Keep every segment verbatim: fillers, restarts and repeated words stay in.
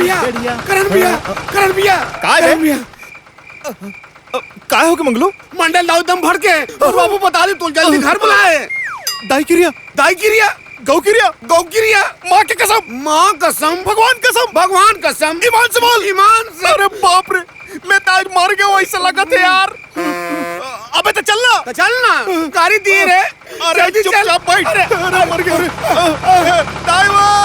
भैया, करण भैया, करण भैया, काय है? करण भैया। अ, काय हो गे मंगलू? मंडल दाऊ एकदम भड़के। अरे बाबू, बता दे, तोला जल्दी घर बुलाए। दाई किरिया। दाई किरिया। गौ किरिया। गौ किरिया। माँ के कसम। माँ कसम। भगवान कसम। भगवान कसम। ईमान से बोल। ईमान से। अरे बाप रे, मैं तो आज मर गया हूँ, ऐसा लगथे यार। अबे तो चल ना। तो चल ना, गाड़ी दिए रे। अरे जल्दी चल। चुपचाप बैठ। अरे, अरे, मर गया रे। दाई वो।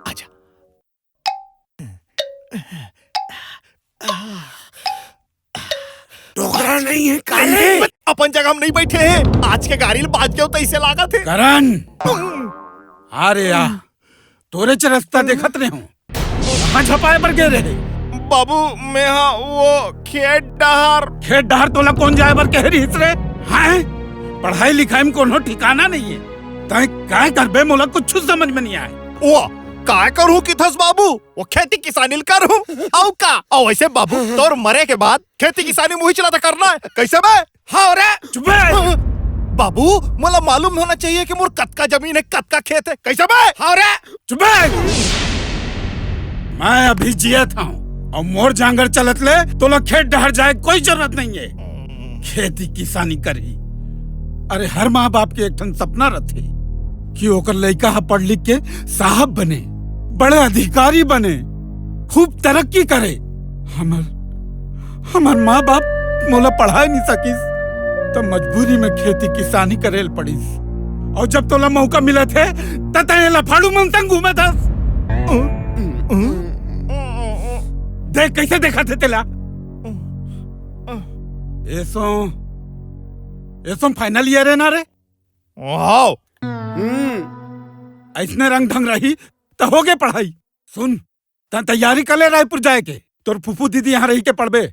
आजा। डोकरा नहीं है, काले। अपन जगह हम नहीं बैठे हैं। आज के गाड़ी ल बाज गए हो तो इसे लागत है। करण, आ रे आ, तोरे च रस्ता देखत नहीं हूँ। कहाँ झपाए बर गे रहे? बाबू, मैं हा वो खेत डहर। खेत डहर तोला कोन जाए बर कहे रहिस रे? हैं? पढ़ाई लिखाई में कोनो ठिकाना नहीं है। तैं काय करबे, मोला कुछ समझ में नहीं आए। ओ, काय करूँ किथस बाबू? वो खेती किसानी ल करूँ। अउ का? अउ वैसे बाबू, तोर मरे के बाद खेती किसानी मुही चलाता करना है। कैसे बे? हाँ रे। चुप बे। बाबू, मोला मालूम होना चाहिए कि मोर कतका जमीन है, कतका खेत है। कैसे बे? हाँ रे। चुप बे। मैं अभी जियत हूँ अउ मोर जांगर चलत ले तोला खेत डहर जाए कोई जरूरत नहीं है। खेती किसानी करही। अरे, हर माँ बाप के एक ठन सपना रथे कि ओकर लइका ह पढ़ लिख के साहब बने, बड़े अधिकारी बने, खूब तरक्की करे। हमर, हमर माँ बाप मोला पढ़ाए नहीं सकिस, त मजबूरी में खेती किसानी करे ल पड़िस। अउ जब तोला मौका मिलत हे, त तैं लफाड़ू मन संग घूमत हस। देख, कैसे देखत हे तेला। एसो, एसो final year है ना रे? वाओ। हम्म। ऐसने रंग ढंग रही, त होगे पढ़ाई। सुन, तैं तैयारी कर ले रायपुर जाए के। तोर फूफू दीदी यहाँ रही के पढ़बे।